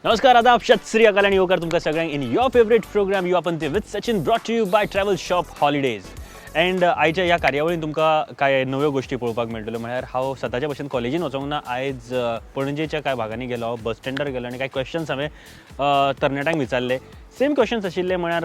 नमस्कार, आदाब, सत श्री अकाल आनी येवकार तुमकां सगळ्यांक in your favourite programme Yuva Panthi with Sachin, brought to you by travel shop holidays. And आयच्या ह्या कार्यावळीन तुमकां कांय नव्यो गोश्टी पळोवपाक मेळटल्यो. म्हळ्यार हांव सदांच्या भशेन कॉलेजीन वचोंक ना, आयज पणजेच्या कांय भागांनी गेलो, बस स्टँडार गेलो आनी कांय क्वेश्चन्स हांवें तरणाट्यांक विचारले. सेम क्वेश्चन्स आशिल्ले, म्हळ्यार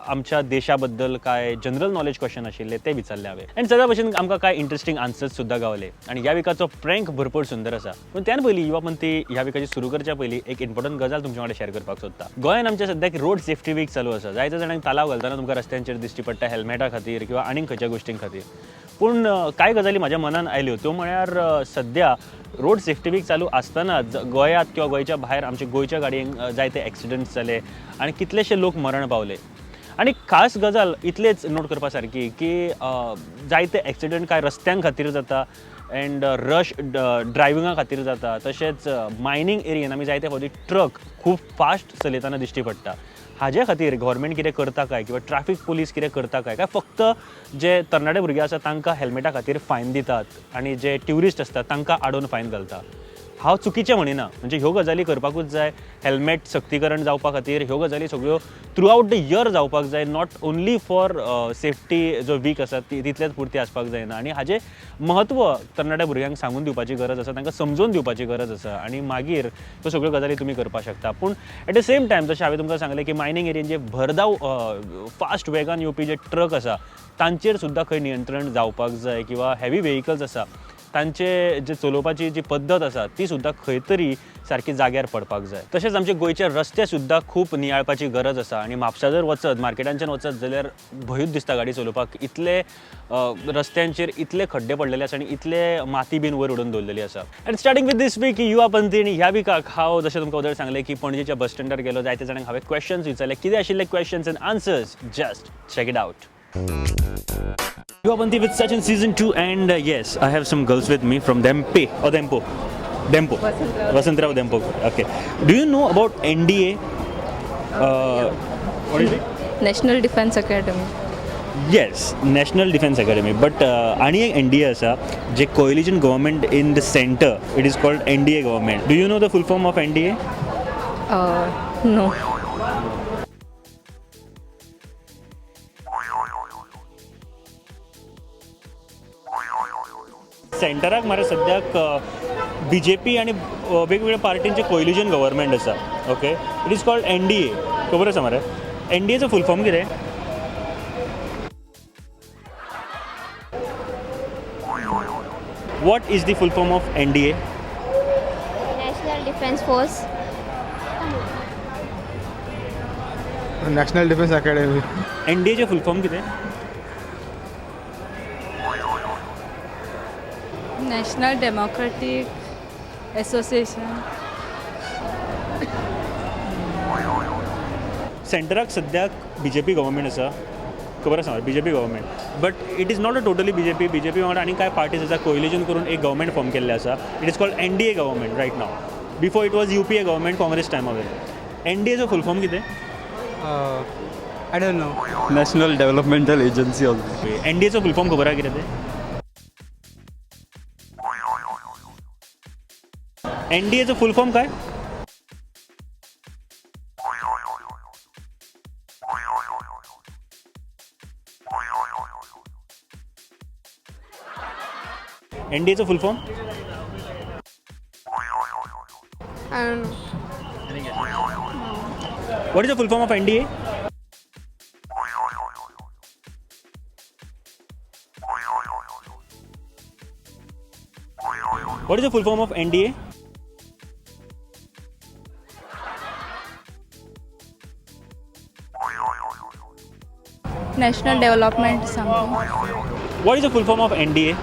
आमच्या देशा बद्दल कांय जनरल नॉलेज क्वेश्चन आशिल्ले, ते विचारले हांवें आनी सदां भशेन आमकां कांय इंट्रस्टींग आन्सर्स सुद्दां गावले. आनी ह्या विकाचो प्रँक भरपूर सुंदर आसा. पूण त्यान पयलीं, युवा पंथी ह्या विकाची सुरू करच्या पयलीं, एक इम्पॉर्टंट गजाल तुमच्या वांगडा शेअर करपाक सोदता. गोंयान आमच्या सद्याक रोड सेफ्टी वीक चालू आसा. जायत्या जाणांक तालाव घालतना तुमकां रस्त्यांचेर दिश्टी पडटा, हेल्मेटा खातीर किंवा आनीक खंयच्या गोश्टीं खातीर. पूण कांय गजाली म्हाज्या मनान आयल्यो, त्यो म्हळ्यार सद्या रोड सेफ्टी वीक चालू आसतना गोंयांत किंवा गोंयच्या भायर आमच्या गोंयच्या गाडयेंक जायते एक्सिडंट्स जाले आनी कितलेशे लोक मरण पावले. आनी खास गजाल इतलेच नोट करपा सारकी की जायते एक्सिडंट कांय रस्त्यां खातीर जाता एंड रश ड्रायविंगा खातीर जाता. तशेंच मायनींग एरियेन आमी जायते फावटी ट्रक खूब फास्ट चलयतना दिश्टी पडटा. हाजे खातीर गव्हर्मेंट कितें करता काय किंवा ट्रॅफिक पुलीस कितें करता काय, काय फक्त जे तरणाटे भुरगे आसा तांकां हेल्मेटा खातीर फायन दितात आनी जे ट्युरिस्ट आसतात तांकां आडोवन फायन घालता? हांव चुकीचें म्हणिना, म्हणजे ह्यो गजाली करपाकूच जाय. हेल्मेट सक्तीकरण जावपा खातीर ह्यो गजाली सगळ्यो थ्रू आवट the year जावपाक जाय, not only for safety जो वीक आसा ती तितलेच पुरती आसपाक जायना. आनी हाजें म्हत्व तरणाट्या भुरग्यांक सांगून दिवपाची गरज आसा, तांकां समजून दिवपाची गरज आसा आनी मागीर ह्यो सगळ्यो गजाली तुमी करपाक शकता. पूण एट the same time, जशें हांवें तुमकां सांगलें की मायनींग एरियेन जे भरधाव फास्ट वेगान येवपी जे ट्रक आसा तांचेर सुद्दां खंय नियंत्रण जावपाक जाय किंवा हेवी वेहिकल्स आसा तांचे जे चलोवपाची जी पद्दत आसा ती सुद्दां खंय तरी सारकी जाग्यार पडपाक जाय. तशेंच आमचे गोंयचे रस्ते सुद्दां खूब नियाळपाची गरज आसा. आनी म्हापसा जर वचत, मार्केटांच्यान वचत जाल्यार भंयूच दिसता गाडी चलोवपाक. इतले रस्त्यांचेर इतले खड्डे पडलेले आसा आनी इतले माती बीन वयर उडोवन दवरलेली आसा. And starting with this week Yuva Panthi, आनी ह्या विकाक हांव जशें तुमकां वदळ सांगलें की पणजेच्या बस स्टँडार गेलो, जायते जाणांक हांवें क्वेश्चन्स विचारले. कितें आशिल्ले questions and answers, just check it out. Yuva Panthi with Sachin season 2, and yes, I have some girls with me from Dempe or Dempo. Dempo. Vasantrao Dempo. Okay. Do you know about NDA? What is it? National Defence Academy. Yes, National Defence Academy. But आणि एक NDA आसा जे coalition government in the center. It is called NDA government. Do you know the full form of NDA? No. सेंटराक मरे सद्याक BJP आनी वेगवेगळ्या पार्टींचे कोएलिजन government आसा. Okay, it is called NDA. खबर आसा मरे एनडीएचो फुल फॉर्म कितें? What is the full form of NDA? National Defence Force. National Defence Academy. एनडीएचें full form कितें? National Democratic Association. सेंटराक सद्याक बीजेपी गव्हर्मेंट आसा, खबर आसा BJP government, but it is not a totally BJP. BJP वांगडा आनी कांय parties आसा, कोएलिजन करून एक गव्हर्मेंट फॉर्म केल्लें आसा. It is called NDA government right now. Before it was UPA government, Congress टायमा वयले. एनडीएचो फुल फॉर्म कितें? I don't know. National Developmental Agency also. एनडीएचो full form खबर आसा कितें तें? एनडीएचो फुल फॉर्म काय? एनडीएचो full form? I don't know. What is the full form of NDA? What is the full form of NDA? National Development something. What is the full form of NDA?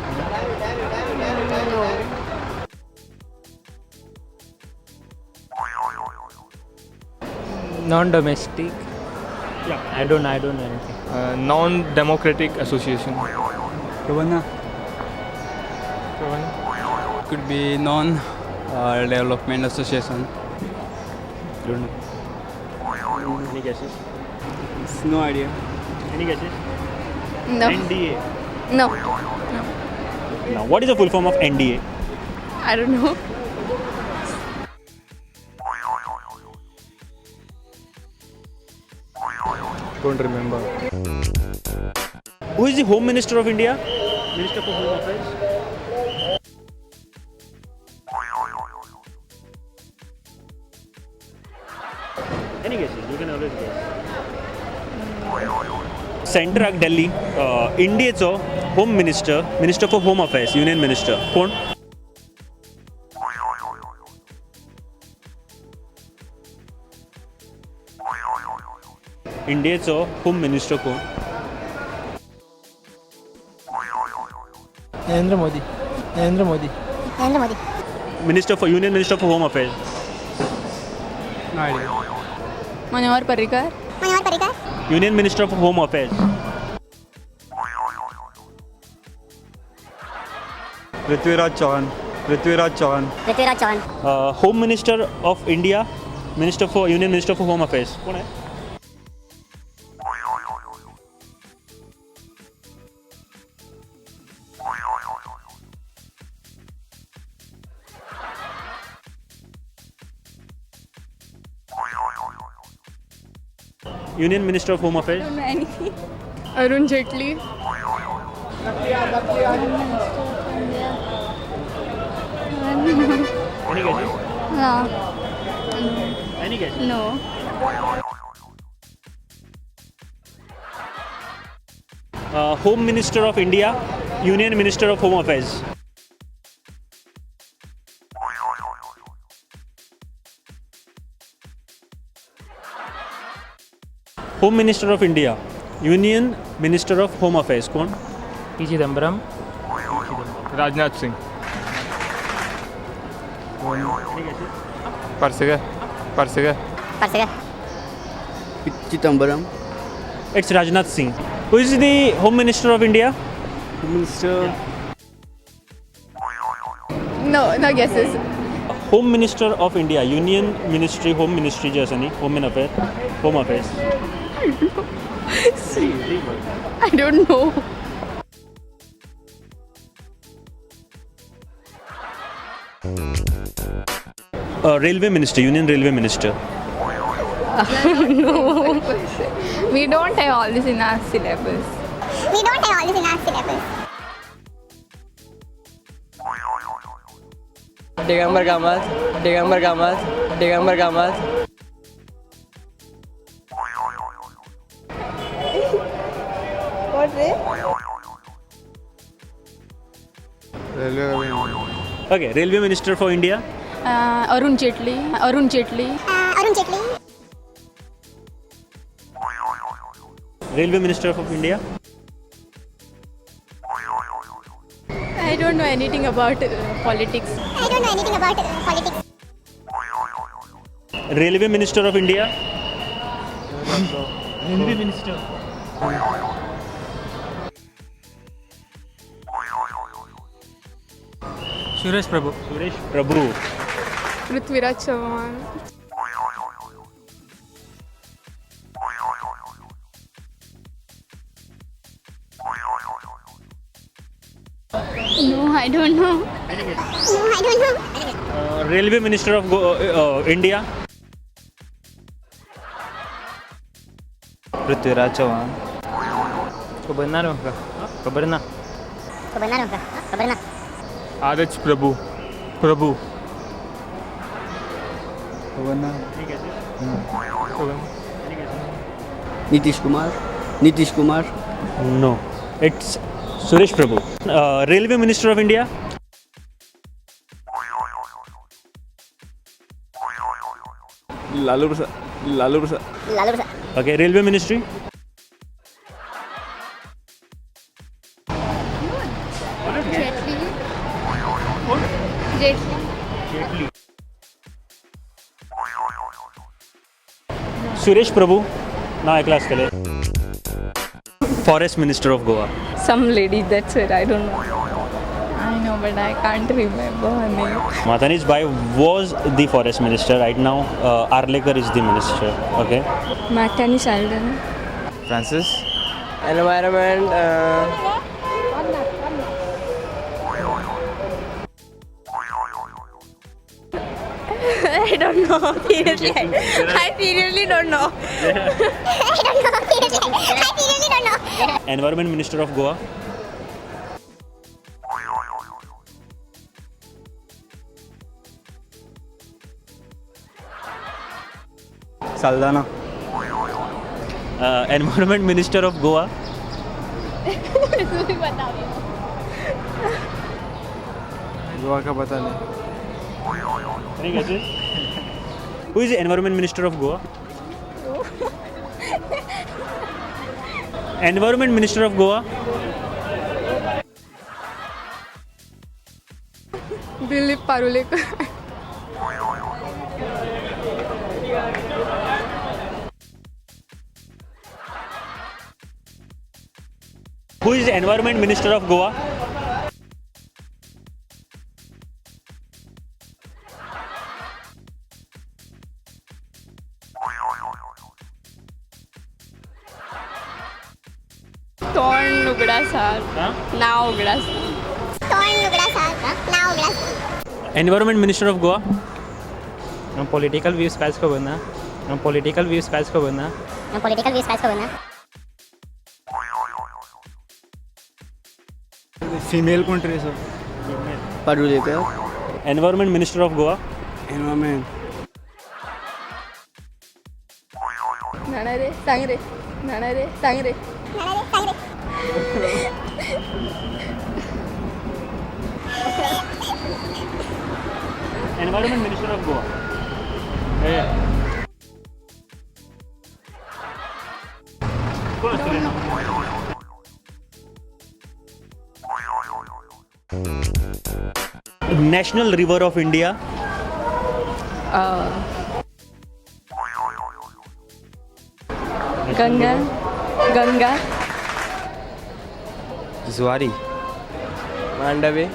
No. Non-domestic. Yeah. I don't know anything. Non-Democratic Association. खबर ना. Could be non development association. Don't know. Any guesses? No idea. Any guesses? No. NDA. No. Now, what is the full form of NDA? I don't know. Don't remember. Who is the home minister of India? Minister for home affairs. Any guesses? You can always guess. सेंटराक Delhi इंडियेचो home minister, minister for home affairs, union minister कोण? इंडियेचो home minister कोण? Narendra Modi. Narendra Modi. Narendra Modi. Minister for union minister for home affairs. No idea. Manohar Parrikar. Manohar Parrikar. Union minister for home affairs. Prithviraj Chavan. Prithviraj Chavan. Prithviraj Chavan. Home minister of India, minister for union minister for home affairs कोण आहे? Union minister of home affairs. Arun Jaitley. Any guesses? No. Any guesses? No. Home minister of India, union minister of home affairs. Home minister of India, union minister of home affairs कोण? P. Chidambaram. Rajnath Singh. Parsekar. Parsekar. Parsekar. Chidambaram. It's Rajnath Singh. Who is the home minister of India? Minister. No, no guesses. Home minister of India, union ministry, home ministry जे आसा न्ही, home and affair, home affairs. I don't know. Railway minister, union railway minister. No. We don't have all this in our syllabus. We don't have all this in our syllabus. Digambar Kamat. Digambar Kamat. Digambar Kamat. What ray? Railway. Okay, railway minister for India. Arun Jaitley. Arun Jaitley. Arun Jaitley. Railway minister of India. I don't know anything about politics. I don't know anything about politics. Railway minister of India. Railway Minister. Suresh Prabhu. Suresh Prabhu. Prithviraj Chavan. No, I don't know. No, I don't know. Railway minister of India. Prithviraj Chavan. खबर ना रे म्हाका. खबर ना. खबर ना रे खबर ना. R.H. Prabhu. Prabhu. खबर ना. Nitish Kumar. Nitish Kumar. No, it's Suresh Prabhu. Railway minister of India. Lalu Prasad. Lalu Prasad. Lalu Prasad. Okay, railway ministry. Jaitley. Jaitley. Suresh Prabhu नाव ऐकलं आसतलें. Forest minister of Goa. Some lady, that's it. I don't know. I know, but I can't remember her name. Matani's Bhai was the forest minister. Right now, Arlekar is the minister. Okay. Matani Saldanha. Francis. Environment. I I don't know. Seriously, I seriously don't know. I don't know. Seriously, I seriously don't know. Environment minister of Goa. Saldanha. Environment minister of Goa. Goa का पता नहीं. Any guesses? Who is the environment minister of Goa? Environment minister of Goa. Dilip Parulekar. Who is the environment minister of Goa? तोंड उगडासा, नाव उगडासा. तोंड उगडासा, नाव उगडासा. Environment minister of Goa. Political views कांयच खबर ना. Political views कांयच खबर ना. पॉलिटिकल व्यूज कांयच खबर ना. फिमेल कोण रे sir? Parulekar. Environment minister of Goa. Environment. नाणा रे, सांग रे, नाणा रे, सांग रे. नाणा रे, सांग रे. Environment minister of Goa. कोण आसतलें? National river of India. Ganga, Ganga. Zuari. Mandovi.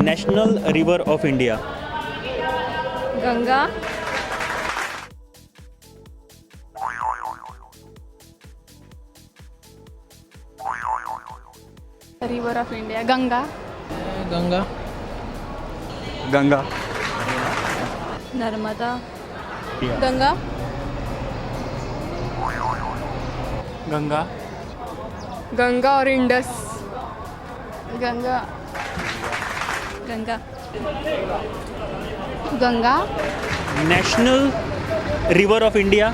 National river of India. Ganga. River of India, Ganga. Ganga. Ganga. Narmada. Ganga. Ganga. Ganga Aur Indus. Ganga, Ganga, Ganga. National river of India.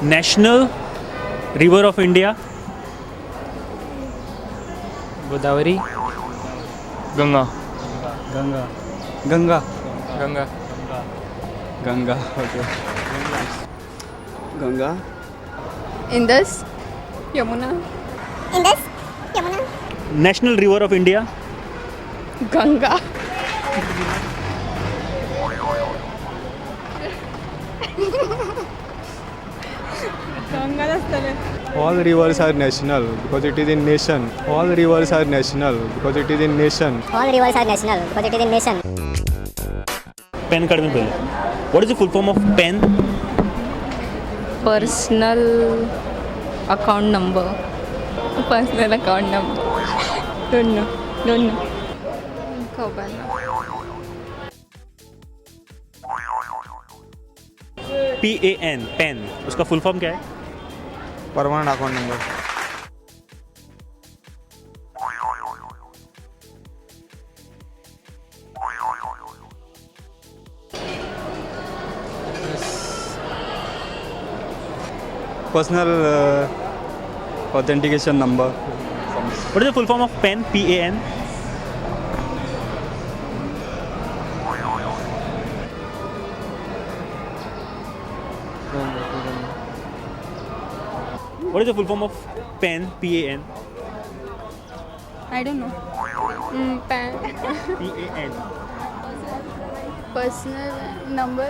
National river of India. Godavari. Ganga. Ganga. Ganga. Ganga. Ganga. Okay. Ganga. Indus, Yamuna. Indus, Yamuna. National river of India. Ganga. Ganga आसतलें. All rivers are national because it is in nation. All rivers are national because it is in nation. All rivers are national because it is in nation. PAN card में पहले. What is the full form of PAN? Personal account number. Personal account number. Don't know, don't know. खबर ना. PAN, PAN, उसका फुल form क्या है? Permanent account number. Personal authentication number. What is the full form of PAN? PAN. What is the full form of PAN? PAN. I don't know. PAN. PAN. Personal number.